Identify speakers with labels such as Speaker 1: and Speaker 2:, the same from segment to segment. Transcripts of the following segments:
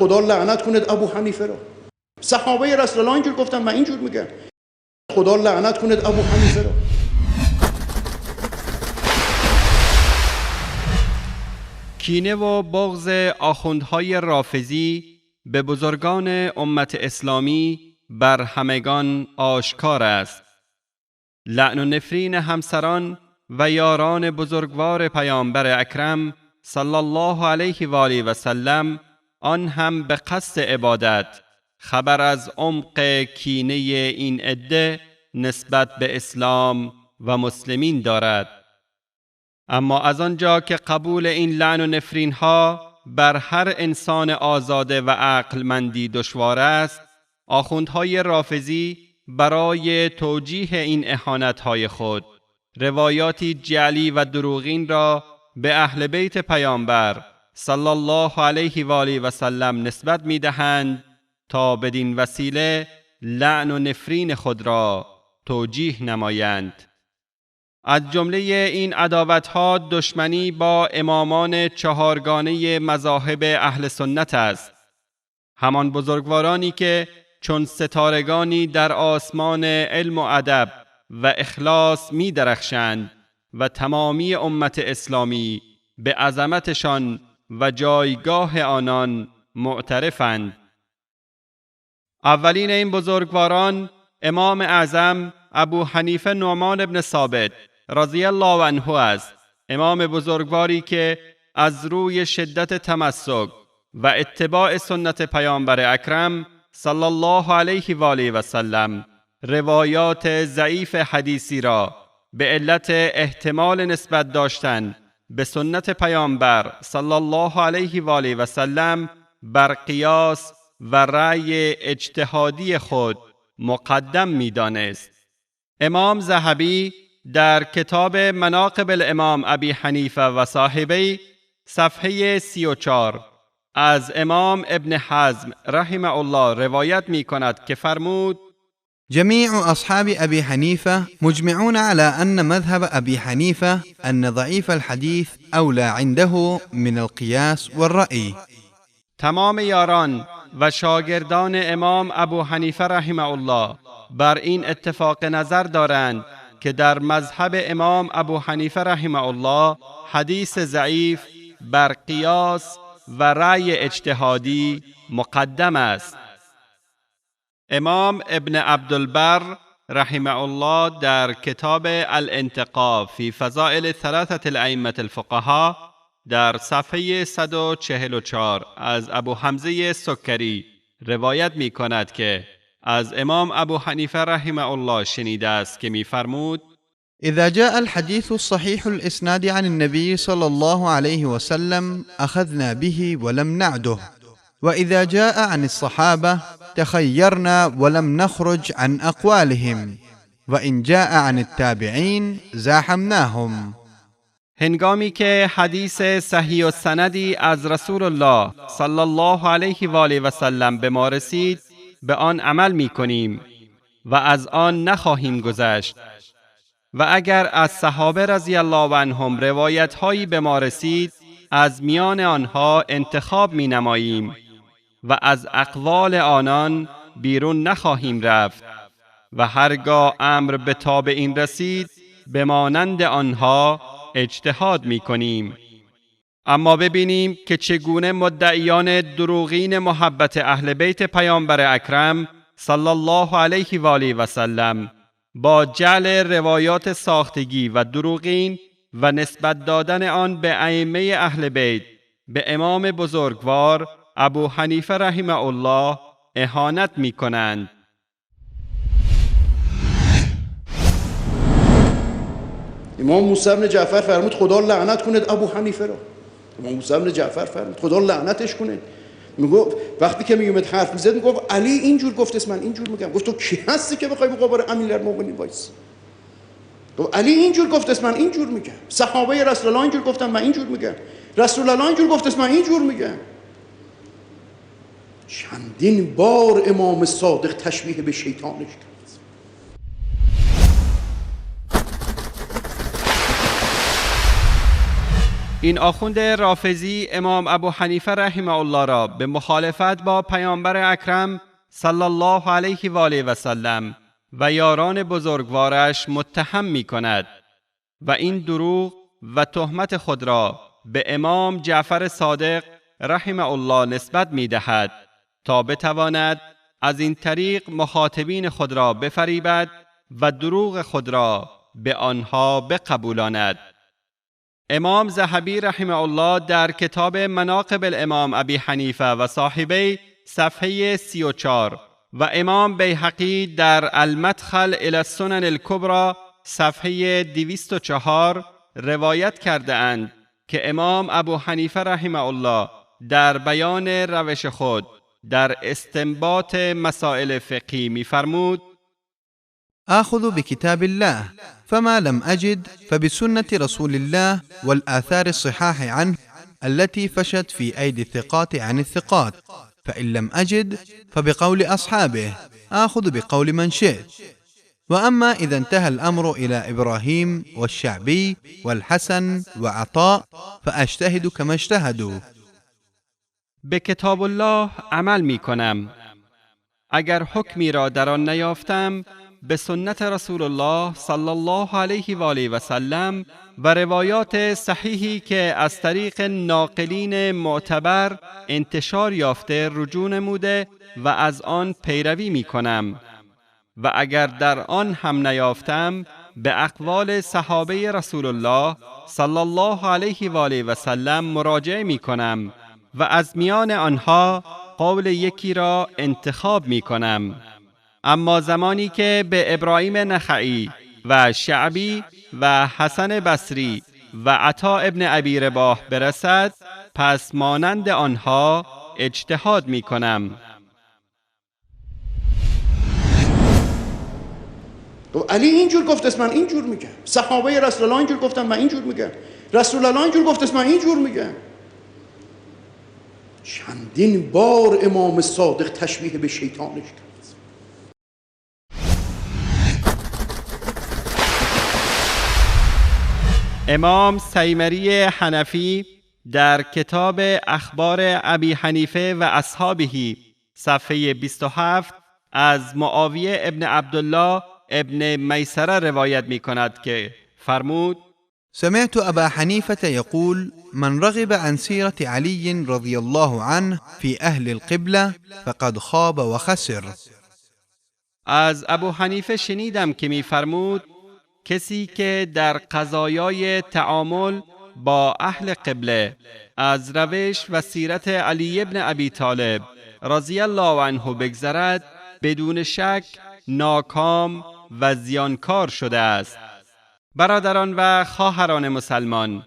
Speaker 1: خدا لعنت کند ابو حنیفه را. صحابه رسول الله اینجور گفتن، من اینجور میگم. خدا لعنت کند ابو حنیفه را.
Speaker 2: کینه و بغض آخوندهای رافضی به بزرگان امت اسلامی بر همگان آشکار است. لعن و نفرین همسران و یاران بزرگوار پیامبر اکرم صلی الله علیه و آله و سلم، آن هم به قصد عبادت، خبر از عمق کینه این عده نسبت به اسلام و مسلمین دارد. اما از آنجا که قبول این لعن و نفرین ها بر هر انسان آزاده و عقلمندی دشوار است، آخوندهای رافضی برای توجیه این اهانت‌های خود روایاتی جعلی و دروغین را به اهل بیت پیامبر صلی الله علیه و آله و سلم نسبت می‌دهند تا بدین وسیله لعن و نفرین خود را توجیه نمایند. از جمله این عداوت‌ها دشمنی با امامان چهارگانه مذاهب اهل سنت است، همان بزرگوارانی که چون ستارگانی در آسمان علم و ادب و اخلاص می درخشند و تمامی امت اسلامی به عظمتشان و جایگاه آنان معترفند. اولین این بزرگواران امام اعظم ابو حنیفه نعمان ابن ثابت رضی الله عنه است، امام بزرگواری که از روی شدت تمسک و اتباع سنت پیامبر اکرم صلی الله علیه و آله و سلم روایات ضعیف حدیثی را به علت احتمال نسبت داشتن به سنت پیامبر صلی الله علیه و آله و سلم بر قیاس و رأی اجتهادی خود مقدم می‌دانست. امام ذهبی در کتاب مناقب الامام ابی حنیفه و صاحبی صفحه 34 از امام ابن حزم رحمه الله روایت می کند که فرمود:
Speaker 3: جميع أصحاب أبي حنيفة مجمعون على أن مذهب أبي حنيفة أن ضعيف الحديث أولى عنده من القياس والرأي.
Speaker 2: تمام یاران و شاگردان امام ابو حنیفه رحمه الله بر این اتفاق نظر دارند که در مذهب امام ابو حنیفه رحمه الله حدیث ضعیف بر قیاس و رأی اجتهادی مقدم است. امام ابن عبدالبر رحمه الله در کتاب الانتقا فی فضائل ثلاثة الائمة الفقهاء در صفحه 144 از ابو حمزه سکری روایت می کند که از امام ابو حنیفه رحمه الله شنیده است که می فرمود:
Speaker 3: إذا جاء الحديث الصحيح الإسناد عن النبي صلى الله عليه وسلم أخذنا به ولم نعده، وإذا جاء عن الصحابة تخيرنا ولم نخرج عن أقوالهم، وإن جاء عن التابعين زاحمناهم.
Speaker 2: هنگامی که حدیث صحیح و سندی از رسول الله صلی الله علیه و آله و سلم به ما رسید به آن عمل می کنیم و از آن نخواهیم گذشت، و اگر از صحابه رضی الله عنهم روایت هایی به ما رسید از میان آنها انتخاب می نماییم و از اقوال آنان بیرون نخواهیم رفت، و هرگاه امر به تابعین رسید به مانند آنها اجتهاد می کنیم. اما ببینیم که چگونه مدعیان دروغین محبت اهل بیت پیامبر اکرم صلی الله علیه و آله و سلم با جعل روایات ساختگی و دروغین و نسبت دادن آن به ائمه اهل بیت به امام بزرگوار ابو حنیفه رحمه الله اهانت می کنند.
Speaker 1: امام موسی بن جعفر فرمود خدا لعنت کند ابو حنیفه را. امام موسی بن جعفر فرمود خدا لعنتش کنه. میگفت وقتی که میومد حرف میزد میگفت علی اینجور گفت، من اینجور میگم. گفت تو کی هستی که بخوای مقابل امیرالمومنین وایسی؟ گفت علی اینجور گفت، من اینجور میگم. صحابه رسول الله اینجور گفتن، من اینجور میگم. رسول الله اینجور گفت، من اینجور میگم. چندین بار امام صادق تشبیه به شیطانش کرد.
Speaker 2: این آخوند رافضی امام ابو حنیفه رحمه الله را به مخالفت با پیامبر اکرم صلی الله علیه و آله و سلم و یاران بزرگوارش متهم می کند و این دروغ و تهمت خود را به امام جعفر صادق رحمه الله نسبت می دهد تا بتواند از این طریق مخاطبین خود را بفریبد و دروغ خود را به آنها بقبولاند. امام ذهبی رحمه الله در کتاب مناقب الامام ابی حنیفه و صاحبی صفحه 34 و امام بیهقی در المدخل الی السنن الکبری صفحه 204 روایت کرده اند که امام ابو حنیفه رحمه الله در بیان روش خود در استنباط مسائل فقهی می‌فرمود:
Speaker 3: آخذ بكتاب الله، فما لم أجد فبسنة رسول الله والآثار الصحاح عنه التي فشت في أيدي الثقات عن الثقات، فإن لم أجد فبقول أصحابه، آخذ بقول من شئت. وأما إذا انتهى الأمر إلى إبراهيم والشعبي والحسن وعطاء فأجتهد كما اجتهدوا.
Speaker 2: به کتاب الله عمل می کنم. اگر حکمی را در آن نیافتم به سنت رسول الله صلی الله علیه و آله و سلم و روایات صحیحی که از طریق ناقلین معتبر انتشار یافته رجوع نموده و از آن پیروی می کنم. و اگر در آن هم نیافتم به اقوال صحابه رسول الله صلی الله علیه و آله و سلم مراجعه می کنم و از میان آنها قول یکی را انتخاب می کنم. اما زمانی که به ابراهیم نخعی و شعبی و حسن بصری و عطا ابن ابی رباح برسد پس مانند آنها اجتهاد می کنم.
Speaker 1: علی اینجور گفت من اینجور میگم، صحابه رسول الله اینجور گفتن من اینجور میگم، رسول الله اینجور گفت من اینجور میگم. چندین بار امام صادق تشبیه به شیطانش کرد.
Speaker 2: امام سیمری حنفی در کتاب اخبار ابی حنیفه و اصحابه صفحه 27 از معاویه ابن عبدالله ابن میسره روایت می کند که فرمود:
Speaker 3: سمعت أبا حنيفة يقول: من رغب عن سيرة علي رضي الله عنه في أهل القبلة فقد خاب وخسر.
Speaker 2: از ابو حنیفه شنیدم که می فرمود کسی که در قضایای تعامل با اهل قبله از روش و سیرت علی ابن ابی طالب رضی الله عنه بگذرد بدون شک ناکام و زیانکار شده است. برادران و خواهران مسلمان،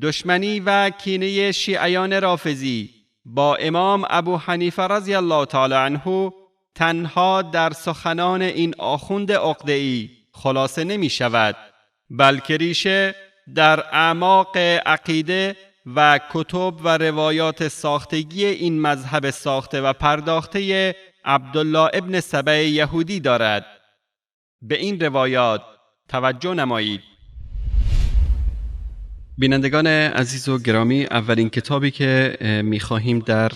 Speaker 2: دشمنی و کینه شیعیان رافضی با امام ابو حنیفه رضی الله تعالی عنه تنها در سخنان این آخوند عقده‌ای خلاصه نمی شود، بلکه ریشه در اعماق عقیده و کتب و روایات ساختگی این مذهب ساخته و پرداخته عبدالله ابن سبأ یهودی دارد. به این روایات توجه نمایید. بینندگان عزیز و گرامی، اولین کتابی که می‌خواهیم در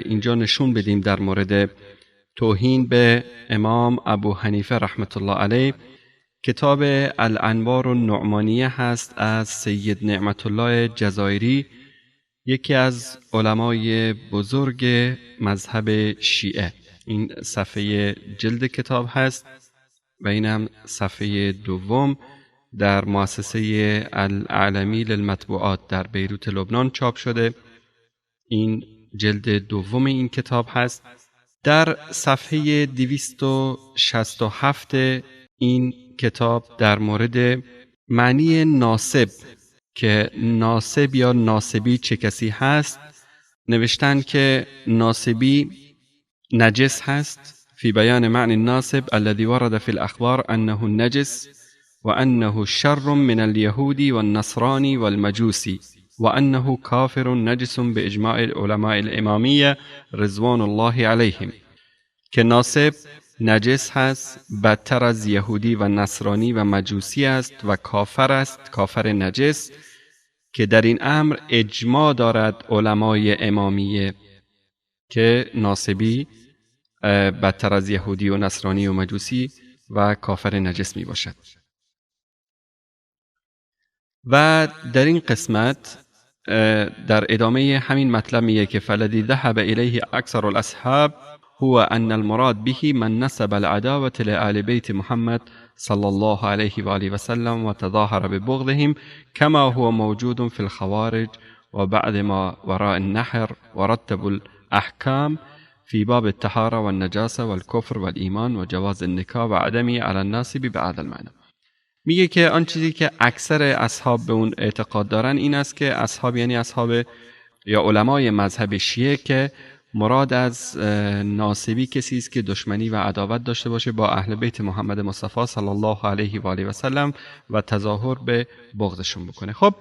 Speaker 2: اینجا نشون بدیم در مورد توهین به امام ابو حنیفه رحمت الله علیه، کتاب الانوار النعمانیه هست از سید نعمت الله جزایری، یکی از علمای بزرگ مذهب شیعه. این صفحه جلد کتاب هست و این هم صفحه دوم در مؤسسه العالمی للمطبوعات در بیروت لبنان چاپ شده. این جلد دوم این کتاب هست. در صفحه 267 این کتاب در مورد معنی ناصب که ناصب یا ناصبی چه کسی هست نوشتن که ناصبی نجس هست. في بيان معنى الناصب الذي ورد في الأخبار أنه النجس وأنه شر من اليهود والنصراني والمجوسي وأنه كافر نجس بإجماع العلماء الإمامية رضوان الله عليهم. که ناصب نجس هست، بدتر از یهودی و نصرانی و مجوسی است و کافر است، کافر نجس، که در این امر اجماع دارد علمای امامیه که ناصبی بدتر از یهودی و نصرانی و مجوسی و کافر نجس می باشد. و در این قسمت در ادامه همین مطلب میگه که فالذی ذهب الیه اکثر الاصحاب هو ان المراد به من نسب العداوة لآل بیت محمد صلى الله عليه وآله وسلم وتظاهر ببغضهم كما هو موجود في الخوارج وبعد ما وراء النحر ورتبوا الأحكام في باب الطهارة والنجاسة والكفر والإيمان وجواز النکاح وعدمه على الناصب بهذا المعنى. میگه که آن چیزی که اکثر اصحاب به اون اعتقاد دارن این است که اصحاب یعنی اصحاب یا علمای مذهب شیعه که مراد از ناصبی کسی است که دشمنی و عداوت داشته باشه با اهل بیت محمد مصطفی صلی الله علیه و آله و سلم و تظاهر به بغضشون بکنه. خب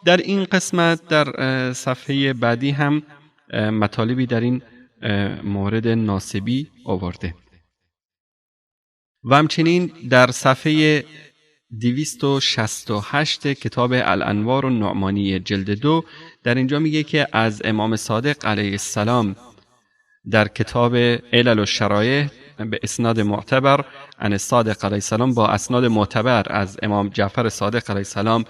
Speaker 2: در این قسمت در صفحه بعدی هم مطالبی در این مورد ناصبی آورده و همچنین در صفحه 268 کتاب الانوار النعمانی جلد 2 در اینجا میگه که از امام صادق علیه السلام در کتاب علل الشرایع به اسناد معتبر عن صادق علیه السلام با اسناد معتبر از امام جعفر صادق علیه السلام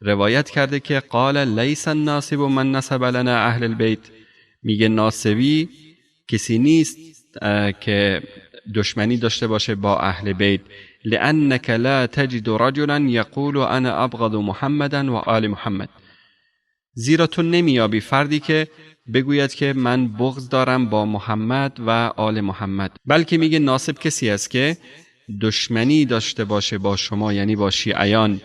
Speaker 2: روایت کرده که قال لیس الناصب من نسب لنا اهل البیت. میگه ناصبی کسی نیست که دشمنی داشته باشه با اهل بیت. لأنك لا تجد رجلا يقول انا ابغض محمدا و آل محمد. زیرا تو نمیابی فردی که بگوید که من بغض دارم با محمد و آل محمد، بلکه میگه ناصب کسی است که دشمنی داشته باشه با شما، یعنی با شیعیان،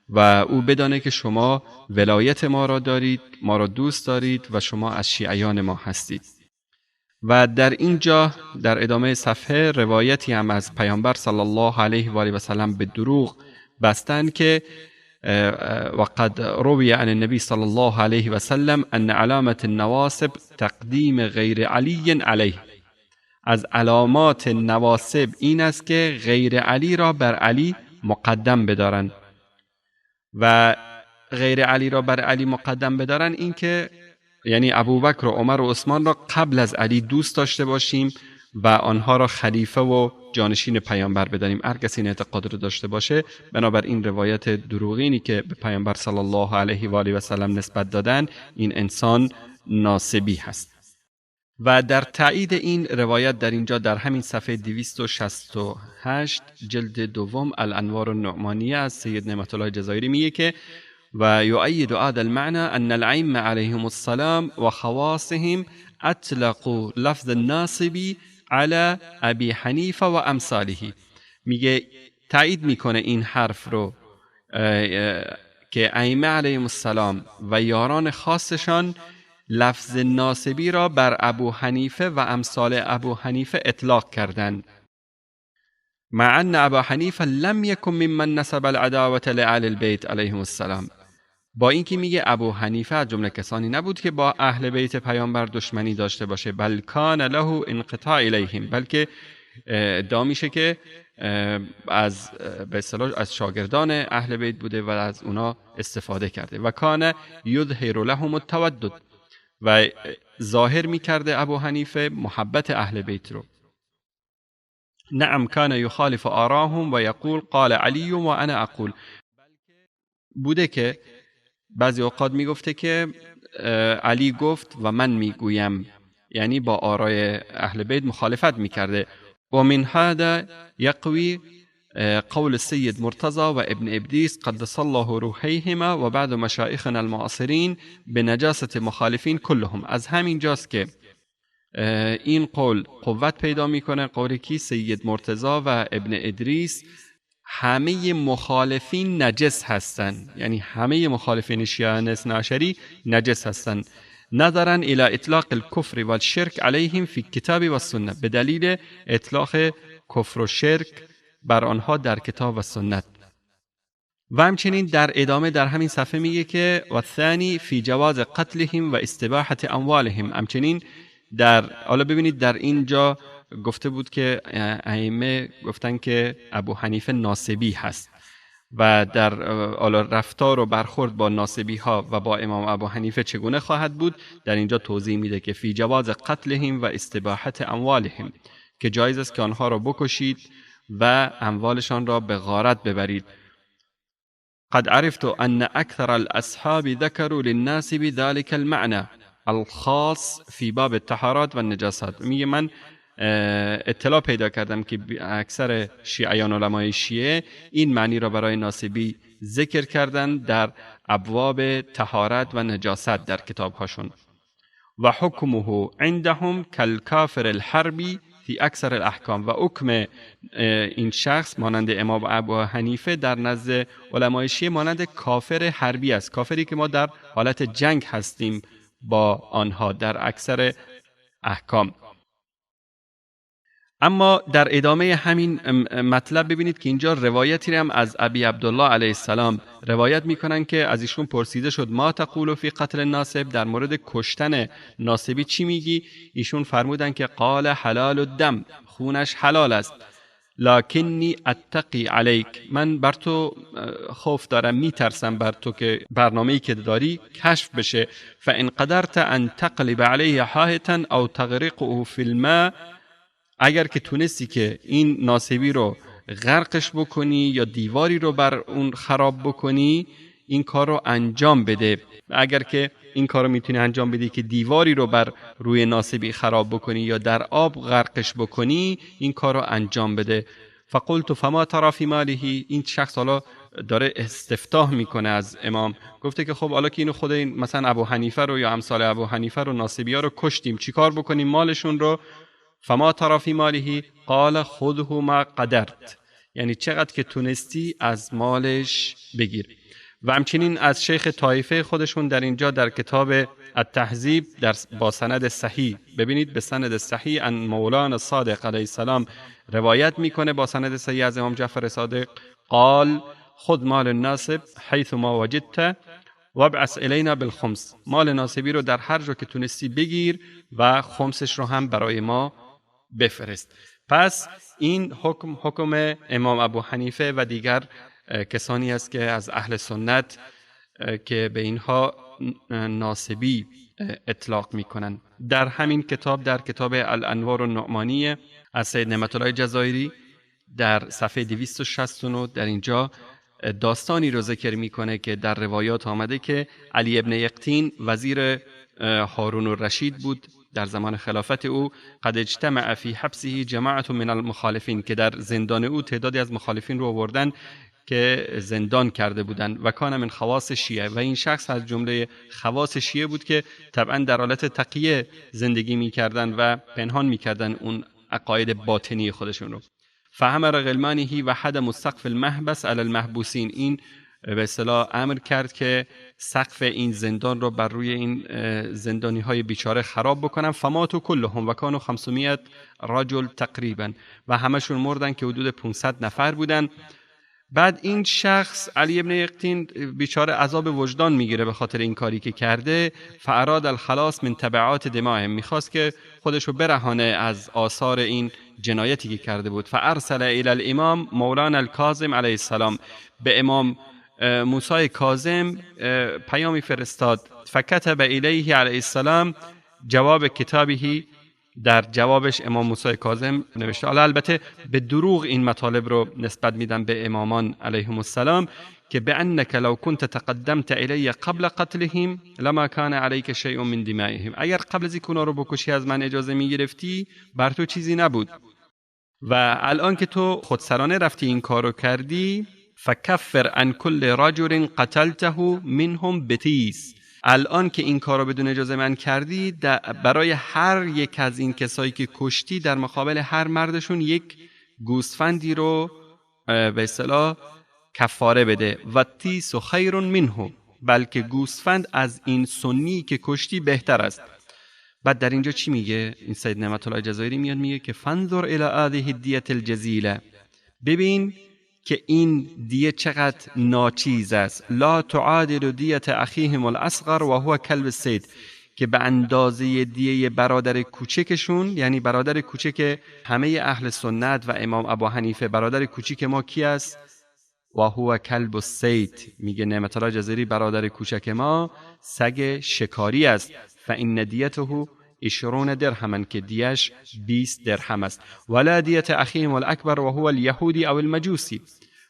Speaker 2: و او بدانه که شما ولایت ما را دارید، ما را دوست دارید و شما از شیعیان ما هستید. و در اینجا در ادامه صفحه روایتی هم از پیامبر صلی الله علیه و آله و سلم به دروغ بستند که وقد روی عن النبی صلی الله علیه و سلم ان علامت النواصب تقدیم غیر علی علیه. از علامات نواصب این است که غیر علی را بر علی مقدم بدارند و غیر علی را بر علی مقدم بدارن این که یعنی ابوبکر و عمر و عثمان را قبل از علی دوست داشته باشیم و آنها را خلیفه و جانشین پیامبر بدانیم. هر کسی این اعتقاد رو داشته باشه بنابر این روایت دروغینی که به پیامبر صلی الله علیه و آله و سلم نسبت دادن، این انسان ناصبی هست. و در تایید این روایت در اینجا در همین صفحه 268 جلد دوم الانوار النعمانیه از سید نعمت الله جزایری میگه که و یؤید هذا المعنى ان الائمه علیهم السلام و خواصهم اطلقوا لفظ الناصبی على ابی حنیفه و امثاله. میگه تایید میکنه این حرف رو که ائمه علیهم السلام و یاران خاصشان لفظ ناصبی را بر ابو حنیفه و امثال ابو حنیفه اطلاق کردند. مع ان ابا حنیفه لم یکن ممن نسب العداوة لآل البیت علیهم السلام. با اینکه میگه ابو حنیفه از جمله کسانی نبود که با اهل بیت پیامبر دشمنی داشته باشه، بل کان له انقطاع الیهم، بلکه ادعا میشه که از به اصطلاح از شاگردان اهل بیت بوده و از اونا استفاده کرده. و کان یظهر لهم التودد، و ظاهر میکرده ابو حنیفه محبت اهل بیت رو. نعم کان یخالف آراهم و یقول قال علی و انا اقول. بوده که بعضی اوقات میگفته که علی گفت و من میگویم، یعنی با آرای اهل بیت مخالفت میکرده. و من هذا یقوی قول السید مرتضی و ابن ابدیس قدس الله روحیهما و بعض مشایخنا المعاصرین بنجاست مخالفین كلهم. از همین جاست که این قول قوت پیدا میکنه، قول کی؟ سید مرتضی و ابن ادریس، همه مخالفین نجس هستند، یعنی همه مخالفین شیعه اثنی عشری نجس هستند. نظرا الى اطلاق الكفر والشرك علیهم فی الکتاب و السنه، به دلیل اطلاق کفر و شرک بر آنها در کتاب و سنت. و همچنین در ادامه در همین صفحه میگه که و الثانی فی جواز قتلهم و استباحة اموالهم. همچنین در حالا ببینید در اینجا گفته بود که ائمه گفتن که ابو حنیفه ناصبی هست و در رفتار و برخورد با ناصبی ها و با امام ابو حنیفه چگونه خواهد بود، در اینجا توضیح میده که فی جواز قتلهم و استباحت اموالهم، که جایز است که آنها را بکشید و اموالشان را به غارت ببرید. قد عرفت ان اکثر الاصحاب ذکروا للناصب ذلك المعنى الخاص فی باب الطهارات و النجاسات. میگه من اطلاع پیدا کردم که اکثر شیعیان علمای شیعه این معنی را برای ناصبی ذکر کردن در ابواب طهارت و نجاست در کتابهاشون. و حکمه عندهم کالکافر الحربی فی اکثر الاحکام، و حکم این شخص مانند امام ابو حنیفه در نزد علمای شیعه مانند کافر حربی است، کافری که ما در حالت جنگ هستیم با آنها در اکثر احکام. اما در ادامه همین مطلب ببینید که اینجا روایتی هم از ابی عبدالله علیه السلام روایت میکنن که از ایشون پرسیده شد ما تقول فی قتل الناصب، در مورد کشتن ناصبی چی میگی؟ ایشون فرمودن که قال حلال الدم، خونش حلال است، لکنی اتقی علیک، من بر تو خوف دارم، میترسم بر تو که برنامه‌ای که داری کشف بشه. فان قدرت ان تقلب علیه حائطا او تغرقه فی الماء، اگر که تونستی که این ناصبی رو غرقش بکنی یا دیواری رو بر اون خراب بکنی، این کار رو انجام بده. اگر که این کار رو میتونی انجام بدی که دیواری رو بر روی ناصبی خراب بکنی یا در آب غرقش بکنی، این کار رو انجام بده. فقلت فما ترى فی ماله، این شخص حالا داره استفتاح میکنه از امام، گفته که خب حالا که اینو خود این مثلا ابو حنیفه رو یا امثال ابو حنیفه رو ناصبی ها رو کشتیم، چیکار بکنیم مالشون رو؟ فما ترى فی ماله قال خذه ما قدرت، یعنی چقدر که تونستی از مالش بگیر. و همچنین از شیخ طایفه خودشون در اینجا در کتاب التهذیب در با سند صحیح، ببینید به سند صحیح ان مولانا صادق علیه السلام روایت میکنه با سند صحیح از امام جعفر صادق، قال خذ مال الناصب حیث ما وجدت وابعث الینا بالخمس، مال ناصبی رو در هر جا که تونستی بگیر و خمسش رو هم برای ما بفرست. پس این حکم حکم امام ابو حنیفه و دیگر کسانی است که از اهل سنت که به اینها ناصبی اطلاق میکنن. در همین کتاب، در کتاب الانوار النعمانیه از سید نعمت الله جزایری در صفحه 269 در اینجا داستانی رو ذکر میکنه که در روایات آمده که علی ابن یقطین وزیر هارون الرشید بود در زمان خلافت او، قد اجتمع فی حبسه جماعت من المخالفین، که در زندان او تعدادی از مخالفین رو آوردن که زندان کرده بودند. و کان من خواص شیعه، و این شخص از جمله خواص شیعه بود که طبعا در حالت تقیه زندگی میکردن و پنهان میکردن اون عقاید باطنی خودشون رو. فامر غلمانه و هدم سقف المحبس علی المحبوسین، این به اصطلاح امر کرد که سقف این زندان رو بر روی این زندانی های بیچاره خراب بکنن. فماتوا کلهم و کانوا 500 رجل تقریبا، و همشون مردن که حدود 500 نفر بودن. بعد این شخص علی ابن یقطین بیچاره عذاب وجدان میگیره به خاطر این کاری که کرده. فاراد الخلاص من تبعات دمائهم، میخواست که خودشو برهانه از آثار این جنایتی که کرده بود. فارسل الی الامام مولانا الکاظم علیه السلام، به امام موسی کاظم پیامی فرستاد. فکتب الیه علیه السلام جواب کتابه، در جوابش امام موسی کاظم نوشته. حالا البته به دروغ این مطالب رو نسبت میدن به امامان علیهم السلام که بانک لو كنت تقدمت الی قبل قتلهم لما كان عليك شیء من دمائهم، اگر قبل از اینکه اونا رو بکشی از من اجازه میگرفتی بر تو چیزی نبود، و الان که تو خودسرانه رفتی این کارو کردی، فکفر عن كل رجل قتلته منهم بتیس، الان که این کارو بدون اجازه من کردی برای هر یک از این کسایی که کشتی در مقابل هر مردشون یک گوسفندی رو به اصطلاح کفاره بده. و تیس خیر منه، بلکه گوسفند از این سنی که کشتی بهتر است. بعد در اینجا چی میگه این سید نعمت الله جزایری؟ میاد میگه که فانظر الی هذه الدیه الجزیله، ببین که این دیه چقدر ناچیز است. لا تعادل دیه اخیهم الاصغر و هو کلب الصید، که به اندازه دیه برادر کوچکشون، یعنی برادر کوچک همه اهل سنت و امام ابو حنیفه، برادر کوچیک ما کی است؟ و هو کلب الصید. میگه نعمت الله جزایری برادر کوچک ما سگ شکاری است. فان دیته 20 درهما، که دیش 20 درهم است. ولا دیت اخیهم الاکبر و هو الیهودی او المجوسی.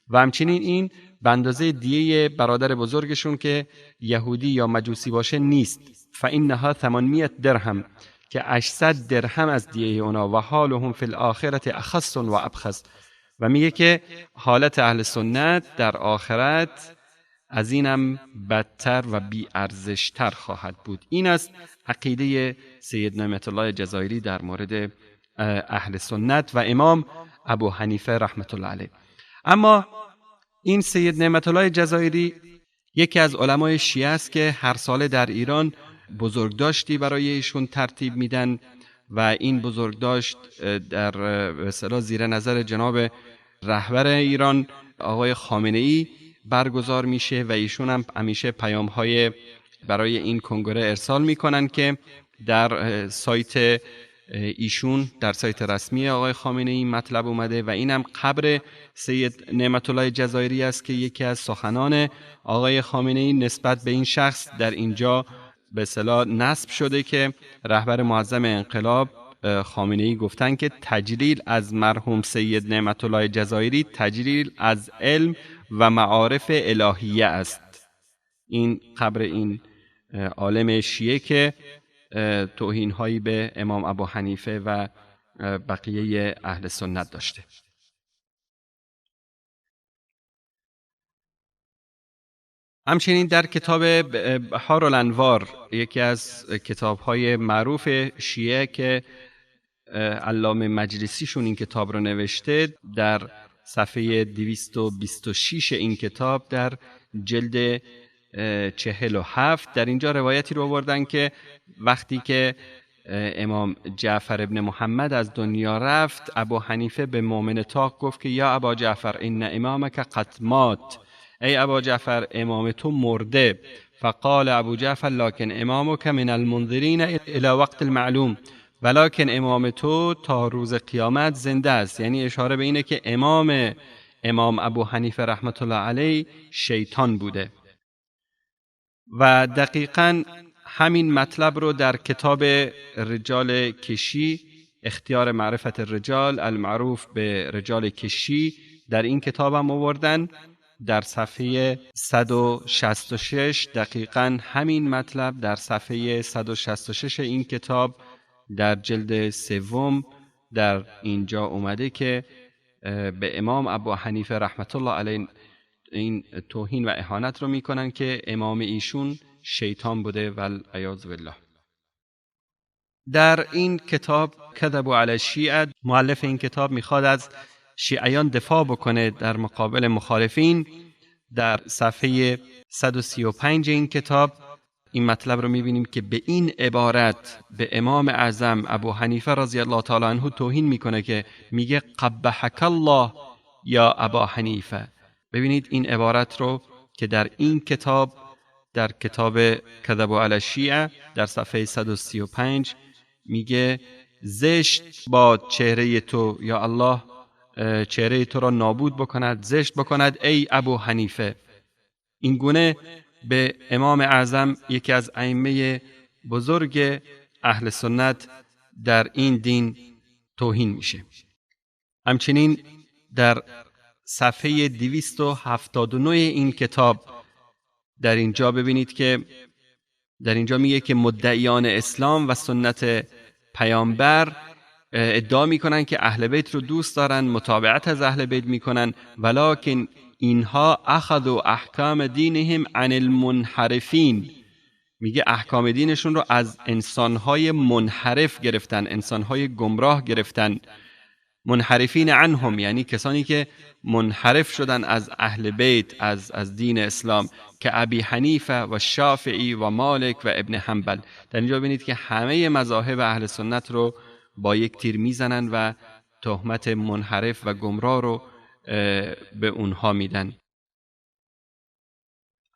Speaker 2: و همچنین این به اندازه دیه برادر بزرگشون که یهودی یا مجوسی باشه نیست. فانها 800 درهم، که 800 درهم از دیه اونا. و حالهم فی الاخرة اخص و ابخص. و میگه که حالت اهل سنت در آخرت از اینم بدتر و بی ارزشتر خواهد بود. این است عقیده سید نعمت الله جزایری در مورد اهل سنت و امام ابو حنیفه رحمت الله علیه. اما این سید نعمت الله جزایری یکی از علمای شیعه است که هر ساله در ایران بزرگداشتی برای ایشون ترتیب میدن و این بزرگداشت در به اصطلاح زیر نظر جناب رهبر ایران آقای خامنه ای برگزار میشه و ایشون هم همیشه پیام های برای این کنگره ارسال میکنن که در سایت ایشون، در سایت رسمی آقای خامنه ای مطلب اومده. و اینم قبر سید نعمت الله جزایری است که یکی از سخنان آقای خامنه ای نسبت به این شخص در اینجا به اصطلاح نصب شده که رهبر معظم انقلاب خامنه ای گفتن که تجلیل از مرحوم سید نعمت الله جزایری تجلیل از علم و معارف الهیه است. این قبر این عالم شیعه که توهین هایی به امام ابو حنیفه و بقیه اهل سنت داشته. همچنین در کتاب بحار الانوار، یکی از کتاب‌های معروف شیعه که علامه مجلسیشون این کتاب رو نوشته، در صفحه 226 این کتاب در جلد 47 در اینجا روایتی رو آوردن که وقتی که امام جعفر ابن محمد از دنیا رفت، ابو حنیفه به مؤمن طاق گفت که یا ابا جعفر ان امامک قد مات، ای ابا جعفر امام تو مرده. فقال ابو جعفر لکن امامک من المنذرین الی وقت المعلوم، ولکن امام تو تا روز قیامت زنده است. یعنی اشاره به اینه که امام ابو حنیفه رحمت الله علیه شیطان بوده. و دقیقاً همین مطلب رو در کتاب رجال کشی، اختیار معرفت الرجال المعروف به رجال کشی، در این کتاب هم آوردن در صفحه 166. دقیقاً همین مطلب در صفحه 166 این کتاب در جلد سوم در اینجا اومده که به امام ابو حنیفه رحمت الله علیه این توهین و اهانت رو میکنن که امام ایشون شیطان بوده والعیاذ بالله. در این کتاب کذبوا علی الشیعه، مؤلف این کتاب میخواد از شیعیان دفاع بکنه در مقابل مخالفین. در صفحه 135 این کتاب این مطلب رو میبینیم که به این عبارت به امام اعظم ابو حنیفه رضی الله تعالی عنه توهین میکنه که میگه قبحک الله یا ابا حنیفه. ببینید این عبارت رو که در این کتاب، در کتاب کذبوا علی الشیعه در صفحه 135 میگه زشت با چهره تو یا الله، چهره تو را نابود بکند، زشت بکند ای ابو حنیفه. این گونه به امام اعظم، یکی از ائمه بزرگ اهل سنت در این دین، توهین میشه. همچنین در صفحه 279 این کتاب در اینجا ببینید که در اینجا میگه که مدعیان اسلام و سنت پیامبر ادعا میکنن که اهل بیت رو دوست دارن، متابعت از اهل بیت میکنن، ولکن اینها اخذوا احکام دینهم عن المنحرفین. میگه احکام دینشون رو از انسانهای منحرف گرفتن، انسانهای گمراه گرفتن. منحرفین عنهم یعنی کسانی که منحرف شدن از اهل بیت، از دین اسلام، که ابی حنیفه و شافعی و مالک و ابن حنبل. در اینجا ببینید که همه مذاهب اهل سنت رو با یک تیر میزنن و تهمت منحرف و گمراه رو به اونها میدن.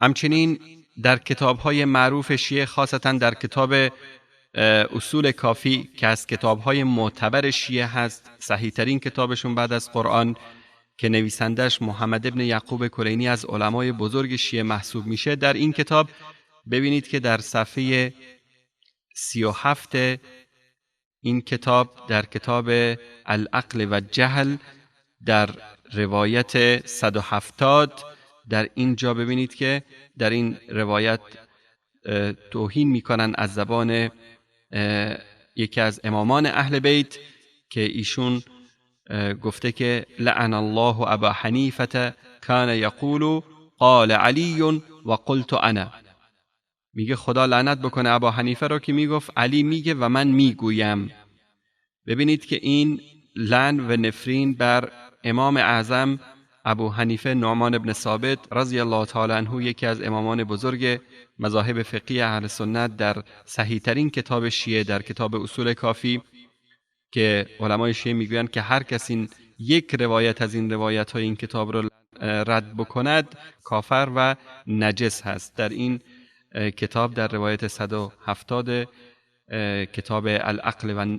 Speaker 2: همچنین در کتاب‌های معروف شیعه، خاصتاً در کتاب اصول کافی که از کتاب‌های معتبر شیعه هست، صحیح ترین کتابشون بعد از قرآن، که نویسندش محمد ابن یعقوب کلینی از علمای بزرگ شیعه محسوب میشه، در این کتاب ببینید که در صفحه 37 این کتاب، در کتاب العقل و جهل، در روایت 170، در اینجا ببینید که در این روایت توهین میکنن از زبان یکی از امامان اهل بیت که ایشون گفته که لعن الله ابا حنیفه کان یقول قال علی و قلت انا. میگه خدا لعنت بکنه ابا حنیفه رو که میگفت علی میگه و من میگویم. ببینید که این لعن و نفرین بر امام اعظم ابو حنیفه نعمان ابن ثابت رضی الله تعالی عنه، یکی از امامان بزرگ مذاهب فقهی اهل سنت، در صحیح ترین کتاب شیعه، در کتاب اصول کافی، که علمای شیعه میگویند که هر کسی یک روایت از این روایت های این کتاب رو رد بکند کافر و نجس هست. در این کتاب در روایت 170 کتاب العقل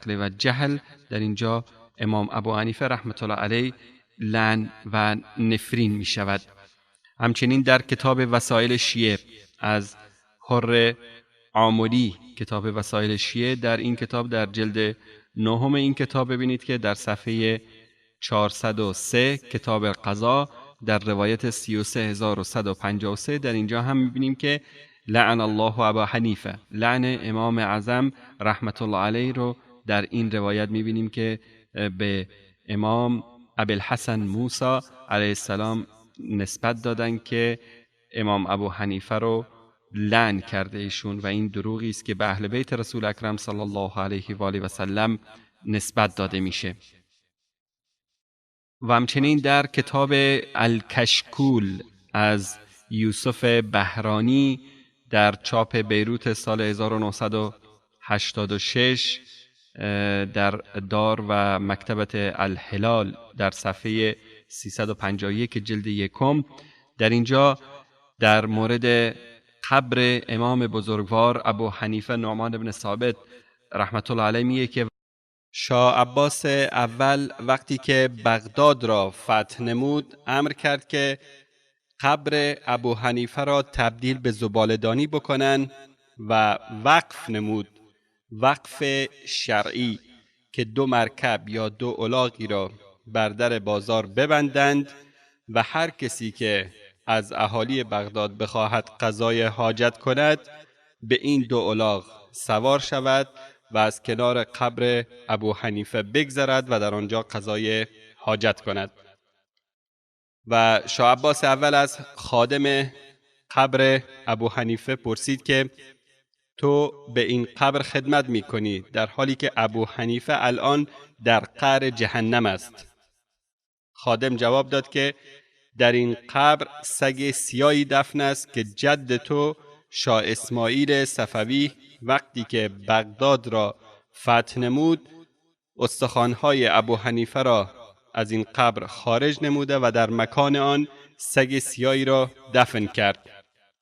Speaker 2: و جهل، در اینجا امام ابو حنیفه رحمت الله علیه لعن و نفرین می شود. همچنین در کتاب وسایل شیعه از حر عاملی، کتاب وسایل شیعه، در این کتاب در جلد نهم این کتاب ببینید که در صفحه 403 کتاب قضا در روایت 33153 در اینجا هم میبینیم که لعن الله ابا حنیفه، لعن امام اعظم رحمت الله علیه رو در این روایت میبینیم که به امام ابوالحسن موسی علیه السلام نسبت دادن که امام ابو حنیفه رو لعن کرده ایشون، و این دروغی است که به اهل بیت رسول اکرم صلی الله علیه و آله و سلم نسبت داده میشه. و همچنین در کتاب الکشکول از یوسف بهرانی در چاپ بیروت سال 1986 در دار و مکتبت الهلال در صفحه 351 جلد یکم، در اینجا در مورد قبر امام بزرگوار ابو حنیفه نعمان بن ثابت رحمت الله علیه میگه که شاه عباس اول وقتی که بغداد را فتح نمود امر کرد که قبر ابو حنیفه را تبدیل به زباله‌دانی بکنن و وقف نمود، وقف شرعی، که دو مرکب یا دو الاغی را بر در بازار ببندند و هر کسی که از اهالی بغداد بخواهد قضای حاجت کند به این دو الاغ سوار شود و از کنار قبر ابو حنیفه بگذرد و در آنجا قضای حاجت کند. و شاه عباس اول از خادم قبر ابو حنیفه پرسید که تو به این قبر خدمت میکنی در حالی که ابو حنیفه الان در قعر جهنم است. خادم جواب داد که در این قبر سگ سیاهی دفن است که جد تو شاه اسماعیل صفوی وقتی که بغداد را فتح نمود استخوان‌های ابو حنیفه را از این قبر خارج نموده و در مکان آن سگ سیاهی را دفن کرد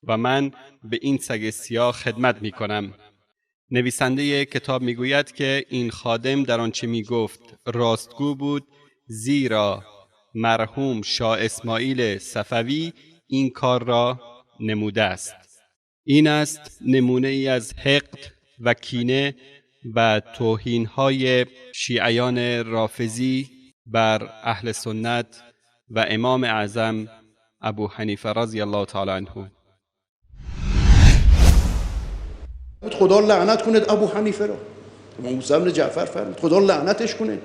Speaker 2: و من به این سگ سیاه خدمت می کنم. نویسنده کتاب می گوید که این خادم در آنچه می گفت راستگو بود، زیرا مرحوم شاه اسماعیل صفوی این کار را نموده است. این است نمونه ای از حقد و کینه و توهین های شیعیان رافضی بر اهل سنت و امام اعظم ابو حنیفه رضی الله تعالی عنه.
Speaker 1: خدا لعنت کند ابو حنیفه را. امام موسی بن جعفر فرمود خدا لعنتش کنه.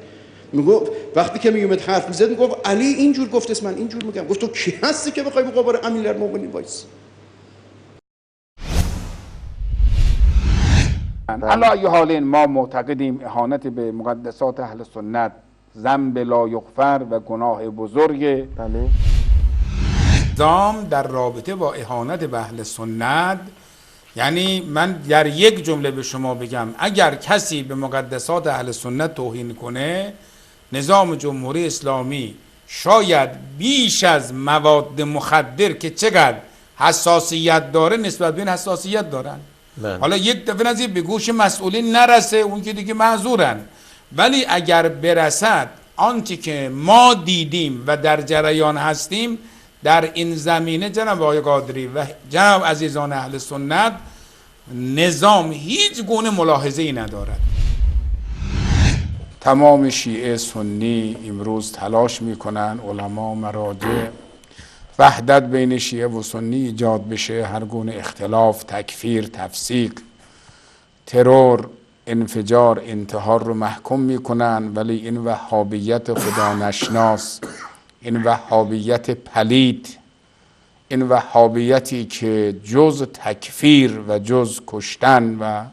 Speaker 1: میگفت وقتی که میومد حرف میزد میگفت علی اینجور گفت من اینجور میگم. گفت تو کی هستی که بخوای مقابل امیرالمومنین وایسی؟
Speaker 4: علی ای حال ما معتقدیم اهانت به مقدسات اهل سنت ذنب لا یغفر و گناه بزرگ.
Speaker 5: بله.
Speaker 6: نظام در رابطه با اهانت به اهل سنت، یعنی من در یک جمله به شما بگم اگر کسی به مقدسات اهل سنت توهین کنه، نظام جمهوری اسلامی شاید بیش از مواد مخدر که چقدر حساسیت داره نسبت به این حساسیت دارن.
Speaker 5: بله.
Speaker 6: حالا یک دفعه نزدیک به گوش مسئولین نرسه، اون که دیگه معذورن، ولی اگر برسد آنچه که ما دیدیم و در جریان هستیم در این زمینه جناب آقای قادری و جناب عزیزان اهل سنت، نظام هیچ گونه ملاحظه‌ای ندارد. تمام شیعه سنی امروز تلاش میکنن، علما، مراجع، وحدت بین شیعه و سنی ایجاد بشه. هر گونه اختلاف، تکفیر، تفسیق، ترور، انفجار، انتحار رو محکوم میکنن، ولی این وهابیت خدا نشناس، این وهابیت پلید، این وهابیتی که جز تکفیر و جز کشتن و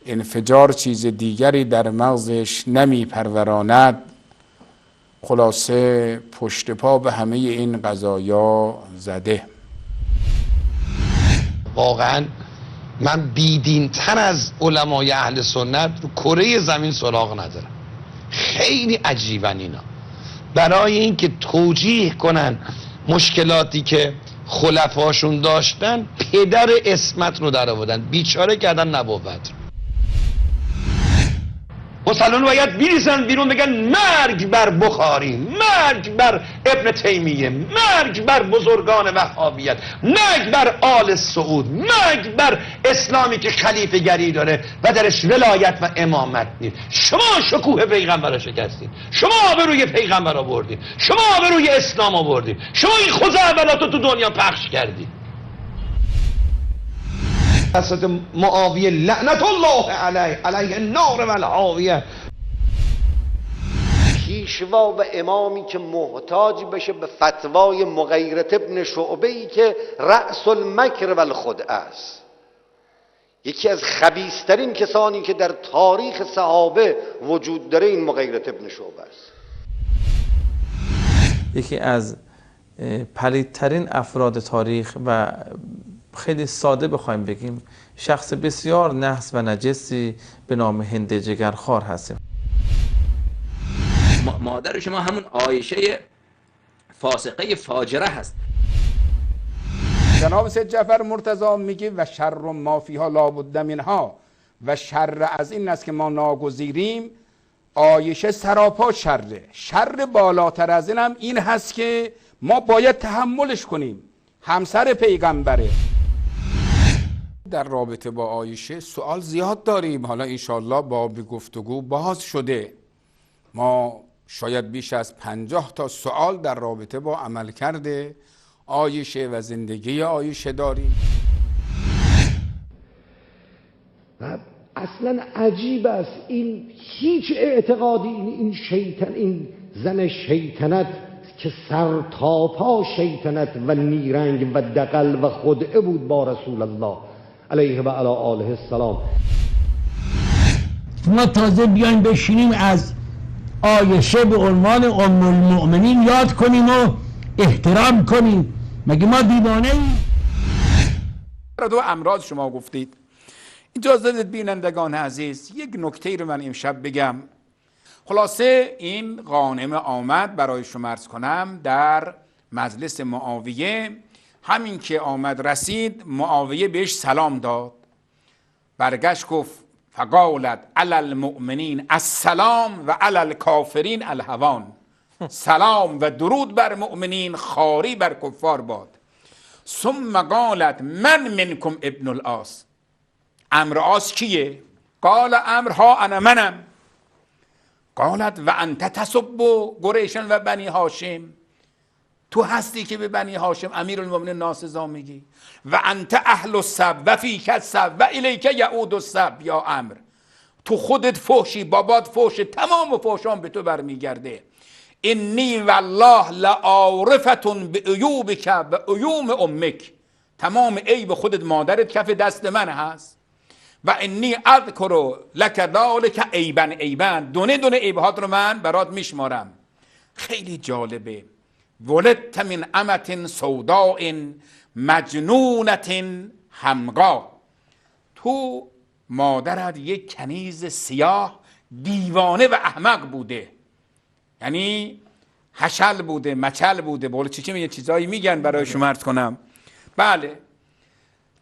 Speaker 6: انفجار چیز دیگری در مغزش نمی پروراند، خلاصه پشت پا به همه این قضایا زده.
Speaker 5: واقعا من بیدینتر از علمای اهل سنت رو کره زمین سراغ ندارم. خیلی عجیبن اینا، برای اینکه توجیه کنن مشکلاتی که خلفاشون داشتن، پدر عصمت رو در آوردن، بیچاره کردن نبوت. مسلمان باید بیریزن بیرون بگن مرگ بر بخاری، مرگ بر ابن تیمیه، مرگ بر بزرگان وهابیت، مرگ بر آل سعود، مرگ بر اسلامی که خلیفه گری داره و درش ولایت و امامت نیست. شما شکوه پیغمبر را شکستید، شما آبروی پیغمبر آوردید، شما آبروی اسلام آوردید، شما این خزعبلات رو تو دنیا پخش کردید. حضرت معاویه لعنت الله علیه، علیه النار و العاویه.
Speaker 7: پیشوا و امامی که محتاج بشه به فتوای مغیره ابن شعبه ای که رأس المکر و الخدعه است، یکی از خبیث‌ترین کسانی که در تاریخ صحابه وجود داره این مغیره ابن شعبه است.
Speaker 8: یکی از پلیدترین افراد تاریخ و خیلی ساده بخوایم بگیم شخص بسیار نحس و نجسی به نام هند جگرخوار هستیم.
Speaker 9: مادر شما همون عایشه فاسقه فاجره هست.
Speaker 4: جناب سید جعفر مرتضی میگه و شر ما فیها لابد منها، و شر از این است که ما ناگزیریم. عایشه سراپا شره، شر بالاتر از این هم این هست که ما باید تحملش کنیم، همسر پیغمبره.
Speaker 6: در رابطه با عایشه سوال زیاد داریم، حالا انشالله باب گفتگو باز شده. ما شاید بیش از 50 تا سوال در رابطه با عملکرد عایشه و زندگی عایشه داریم.
Speaker 7: و اصلا عجیب است این هیچ اعتقادی، این شیطان، این زن شیطنت که سر تا پا شیطنت و نیرنگ و دغل و خدعه بود با رسول الله علیه و علی آله السلام.
Speaker 10: ما تازه بیایم بشینیم از عایشه به عنوان ام المؤمنین یاد کنیم و احترام کنیم، مگه ما دیوانه ایم؟
Speaker 6: دو امراض شما گفتید. اجازه بدید بینندگان عزیز یک نکته رو من امشب بگم. خلاصه این غانم آمد برای شما عرض کنم در مجلس معاویه. همین که آمد رسید، معاویه بهش سلام داد، برگشت گفت فقالت علی المؤمنین السلام و علی الکافرین الهوان. سلام و درود بر مؤمنین، خاری بر کفار باد. ثم قالت من منکم ابن العاص. عمرو عاص کیه؟ قال عمرو انا منم. قالت و انت تسب قریشا و بنی هاشم. تو هستی که به بنی هاشم امیرالمومنین ناسزا میگی. و انت اهل السب و فیک السب و الیک یعود السب یا عمرو. تو خودت فحشی، بابات فحش، تمام فحشان به تو برمیگرده. انی والله لعارفتون بعیوبک و عیوب امک. تمام عیب خودت مادرت کف دست من هست. و انی اذکر لک ذلک عیبا عیبا. دونه دونه عیبهات رو من برات میشمارم. خیلی جالبه. ولدت من امة سوداء مجنونة حمقا. تو مادرت یک کنیز سیاه دیوانه و احمق بوده، یعنی حشل بوده، مچل بوده، بوله چی چی میگه، چیزایی میگن برای شما عرض کنم. بله.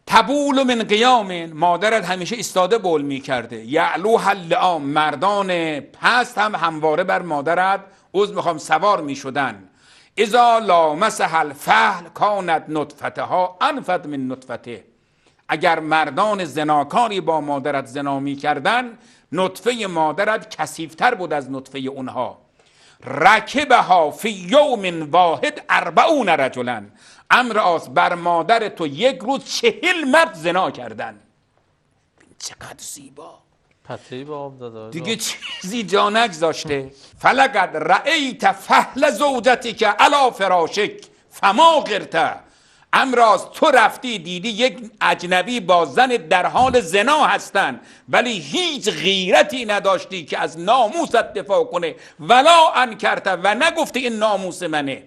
Speaker 6: تبول من قیام، مادرت همیشه ایستاده بول میکرده. یعلوها اللعام، مردان پست هم همواره بر مادرت عذر میخوام سوار میشدن. اذا لامسها الفحل کانت نطفتها انفت من نطفته، اگر مردان زناکاری با مادرت زنا میکردن نطفه مادرت کثیف‌تر بود از نطفه اونها. رکبها فی یوم واحد 40 رجلا، امر بر مادر تو یک روز 40 مرد زنا کردن. چقدر زیبا،
Speaker 8: پته‌ای به آب داده
Speaker 6: دیگه، چیزی جا نگذاشته. فلقد رأیت فحل زوجتک علی فراشک فما غرت، امراض تو رفتی دیدی یک اجنبی با زن در حال زنا هستن ولی هیچ غیرتی نداشتی که از ناموست دفاع کنه، ولا انکرت، و نگفتی این ناموس منه.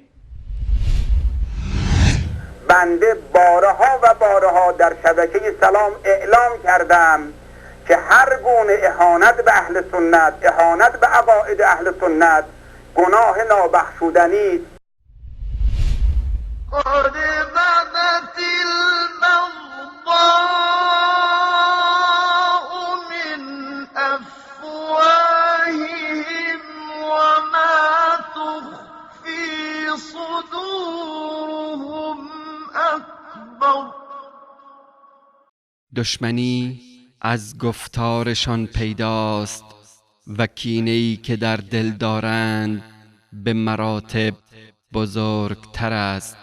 Speaker 11: بنده بارها و بارها در شبکه سلام اعلام کردم که هر گونه اهانت به اهل سنت، اهانت به عقاید اهل سنت گناه نابخشودنی است.
Speaker 12: قد بدت البغضاء من افواههم وما تخفی صدورهم اکبر.
Speaker 2: دشمنی از گفتارشان پیداست و کینه‌ای که در دل دارند به مراتب بزرگتر است.